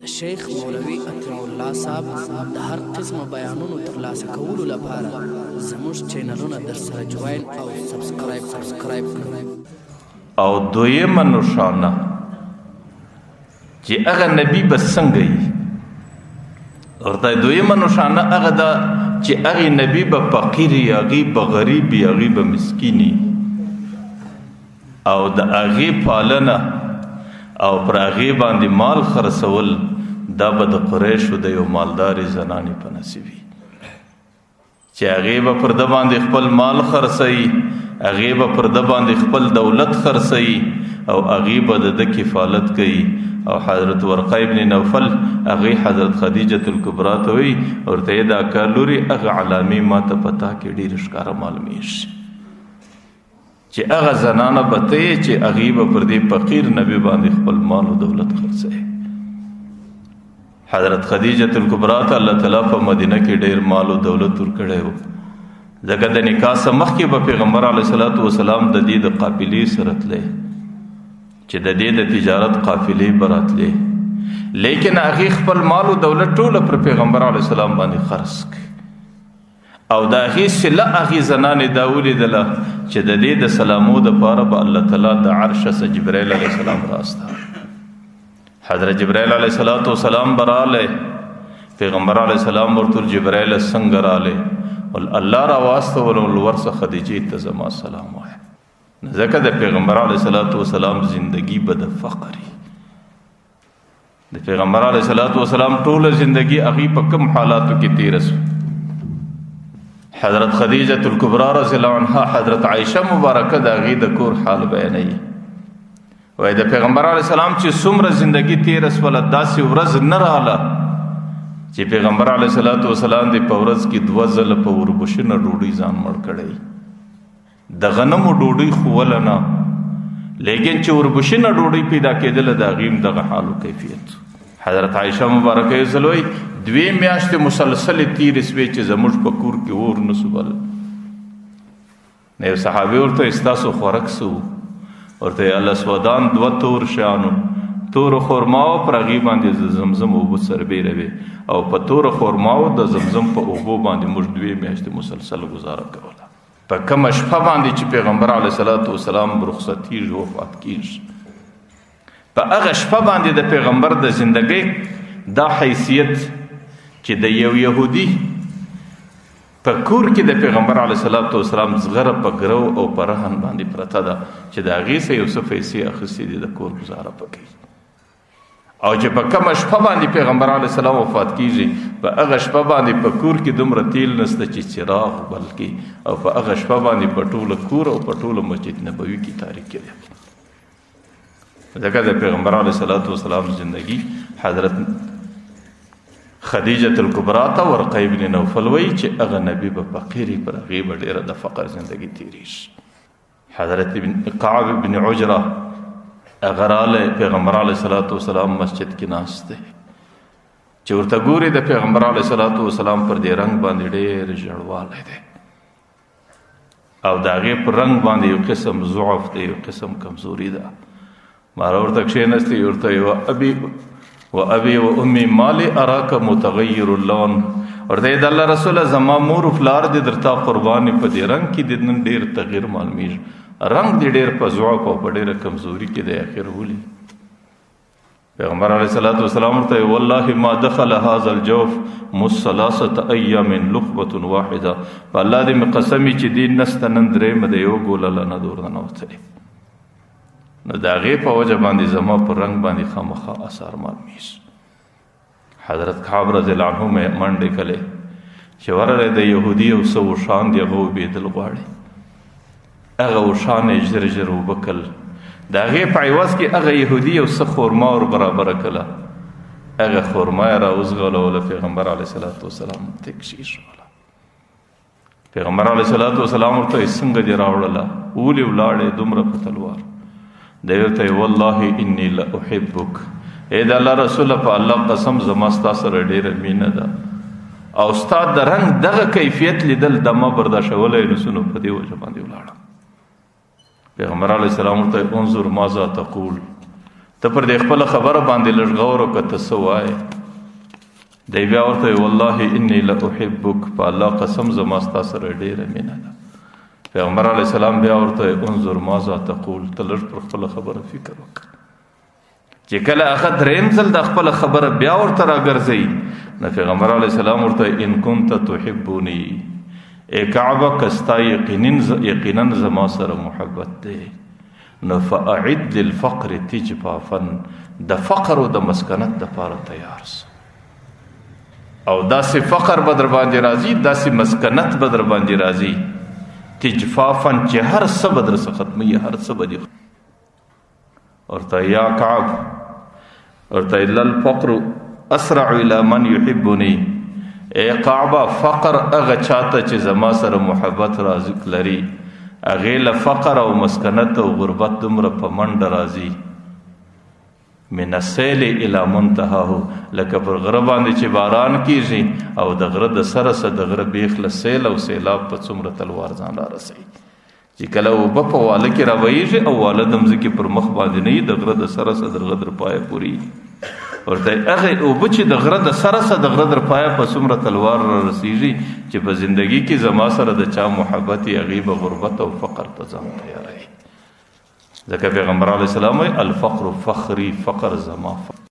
د شیخ مولوي عطاء الله صاحب د هر قسمه بیانونو ترلاسه کولو لپاره زموږ چینلونه درسره جوین او سبسکرایب کړئ. او دویمه نشانه چې هغه نبی به څنګه وي، ورته دویمه نشانه هغه ده چې هغه نبی به فقیر وي، هغه به غریب وي، هغه به مسکین وي، او د هغې پالنه او پر هغې باندې مال خرڅول دا به د قریشو د یو مالدارې زنانې په نصیب وي، چې هغې به پر ده باندې خپل مال خرڅوي، هغې به پر ده باندې خپل دولت خرڅوي، او هغې به د ده کفالت کوي. او حضرت ورقه ابن نوفل هغې حضرت خدیجة الکبرا ته وایي، ورته یې دا کار لوري هغه علامې ما ته په تا کې ډېرې ښکاره معلومېږي، چې هغه زنانه به ته یې چې هغې به پر دې فقیر نبي باندې خپل مال او دولت خرڅوي. حضرت خدیجة الکبرا ته الله تعالی په مدینه کې ډېر مال او دولت ورکړی و، ځکه د نکاح څخه مخکې به پیغمبر علیه الصلاة والسلام د دې د قافلې سره تللی، چې د دې د تجارت قافلې به راتلې، لیکن هغې خپل مال او دولت ټوله پر پیغمبر علیه السلام باندې خرڅ کړ. او د هغې صله هغې زنانې دا ولیدله چې د دې د سلامو دپاره به الله تعالی د عرش څخه جبرائیل علیه السلام راسته. حضرت جبرائیل علیه الصلاة والسلام به راغلی، پیغمبر علیه السلام ورته وویل، جبرائیل څنګه راغلی؟ ول الله را واستولم، ول ورسه خدیجې ته زما سلام وایه. ځکه د پیغمبر علیه الصلاة والسلام زندگی به د فقر وي. د پیغمبر علیه الصلاة والسلام ټوله زندگی هغې په کوم حالاتو کې تېره سوه. حضرت خدیجة الکبرى رضی الله عنها حضرت عایشه مبارکه د هغې د کور حال بیانوي، وایي د پیغمبر علیه السلام چې څومره زندگی تېره سوله داسې ورځ نه راغله چې پیغمبر علیه الصلاة والسلام دې په ورځ کې دوه ځله په اوربشنه ډوډۍ ځان مړ کړی. د غنمو ډوډۍ خو وله نه، لیکن چې اوربشنه ډوډۍ پیدا کېدله د هغې هم دغه حال و کیفیت. حضرت عایشه مبارکه یو ځل وایي، دوې میاشتې مسلسلې تېرې سوې چې زموږ په کور کې اور نه سو بل. نو یو صحابي ورته وایي، ستاسو خوراک څه و؟ ورته یې الاسودان دوه تور شیانو، تورو خرماو پر هغې باندې د زمزم اوبه سربېره وې، او په تورو خرماو د زمزم په اوبو باندې موږ دوې میاشتې مسلسل ګزاره کوله. په کومه شپه باندې چې پیغمبر علیه الصلاة والسلام رخصتېږي، وفات کېږي، په هغه شپه باندې د پیغمبر د زندګۍ دا حیثیت چې د یو یهودي په کور کې د پیغمبر علیه الصلاة والسلام زغره په ګرو او په رهن باندې پرته ده، چې د هغې څخه یو څه پیسې اخیستې دي د کور ګزاره پکې. او چې په کومه شپه باندې پیغمبر علیه السلام وفات کیږي، په هغه شپه باندې په کور کې دومره تیل نشته چې څراغ بل کړي، او په هغه شپه باندې په ټوله کور او په ټوله مسجد نبوي کې تاریکي ده. ځکه د پیغمبر علیه الصلاة والسلام زندگی حضرت خدیجة الکبرا ته ورقه ابن نوفل وایي چې هغه نبی به فقیر وي، پر هغې به ډېره د فقر زندگی تېرېږي. حضرت ابن کعب بن عجره هغه راغلی، پیغمبر علیه الصلاة والسلام مسجد کې ناست دی، چې ورته ګوري د پیغمبر علیه الصلاة والسلام پر دې رنګ باندې ډېر ژړوالی دی، او د هغې پر رنګ باندې یو قسم ضعف دی، یو قسم کمزوري ده. ماره ورته کښېنستی، ورته یې و ابي و امي مالي اراک متغیر اللون، ورته یې د الله رسوله زما مور و پلار دې درته قرباني، په دې رنګ کې دې نن ډېر تغیر معلومېږي، رنګ دې ډېر په ضعف او په ډېره کمزوري کې دی. اخر ولي پیغمبر علیه الصلاة والسلام ورته ویل، والله ما دخل هذا الجوف مس ثلاثة ایام لقمة واحدة، په الله دې مې قسم وي چې دې نس ته نن درېیمه د یو ګوله لا نه ده ورننوتلې. نو د هغې په وجه باندې زما پر رنګ باندې خامخا اثر معلومېږي. حضرت کعب رضی الله عنه مې منډې کړې چې ورغی د یهودي یو څه اوښان دي، هغه اوبېدل غواړي، هغه اوښان یې ژر ژر اوبه کړل. د هغې په عوض کې هغه یهودي یو څه خورما ور برابره کړله، هغه خورما یې راوځغلوله، پیغمبر علیه الصلاة والسلام ته کښېښوله. پیغمبر علیه الصلاة والسلام ورته وایي، څنګه دې راوړله، ولې ولاړې دومره په تلوار؟ دی ورته وایي، والله انی لاحبک، ای د الله رسوله په الله قسم زما ستا سره ډېره مینه ده، او ستا د رنګ دغه کیفیت لیدل د ما برداشتولی نه سو، نو په دې وجه باندې ولاړم. پیغمبر علیه السلام ورته وایي، انظر ماذا تقول، ته پر دې خپله خبره باندې لږ غور وکړه، ته څه وایې؟ دی بیا ورته وایي والله انی لاحبک، په الله قسم زما ستا سره ډېره مینه ده. پیغمبر علیه السلام بیا ورته وایي انظر ماذا تقول، ته لږ پر خپله خبره فکر وکړه. چې کله هغه دریم ځل د خپله خبره بیا ورته راګرځوي، نو پیغمبر علیه السلام ورته وایي ان کنت تحبني، ای کعبه که ستا یقینا زما سره محبت دی، نو فاعد للفقر تجفافا، د فقر او د مسکنت دپاره تیار سه. او داسې فقر به در باندې راځي، داسې مسکنت به در باندې راځي، تجفافا چې هر څه به درڅخه ختموي، هر څه به دې ورته یا کعب، ورته الا الفقر اسرع الى من يحبني، ای کعبه فقر هغه چاته چې زما سره محبت رازق لري، هغې له فقر او مسکنت او غربت دومره په منډه راځي، من السیل الی منتهاه، لکه پر غره باندې چې باران کیږي او د غره د سره سره د غره بیخ له سیل او سیلاب په څومره تلوار ځان را رسوي، چې کله اوبه په واله کې راویږي او واله د مځکې پر مخ باندې نه وي، د غره د سره سره د غره تر پایه پورې ورته هغه اوبه چې د غره د سره سره د غره تر پایه په څومره تلوار را رسیږي، چې په زندګي کې زما سره د چا محبت یې هغې به غربت او فقر ته ځان تیاروي. ځکه پیغمبر علیه السلام وایي الفقر فخري، فقر زما فخر.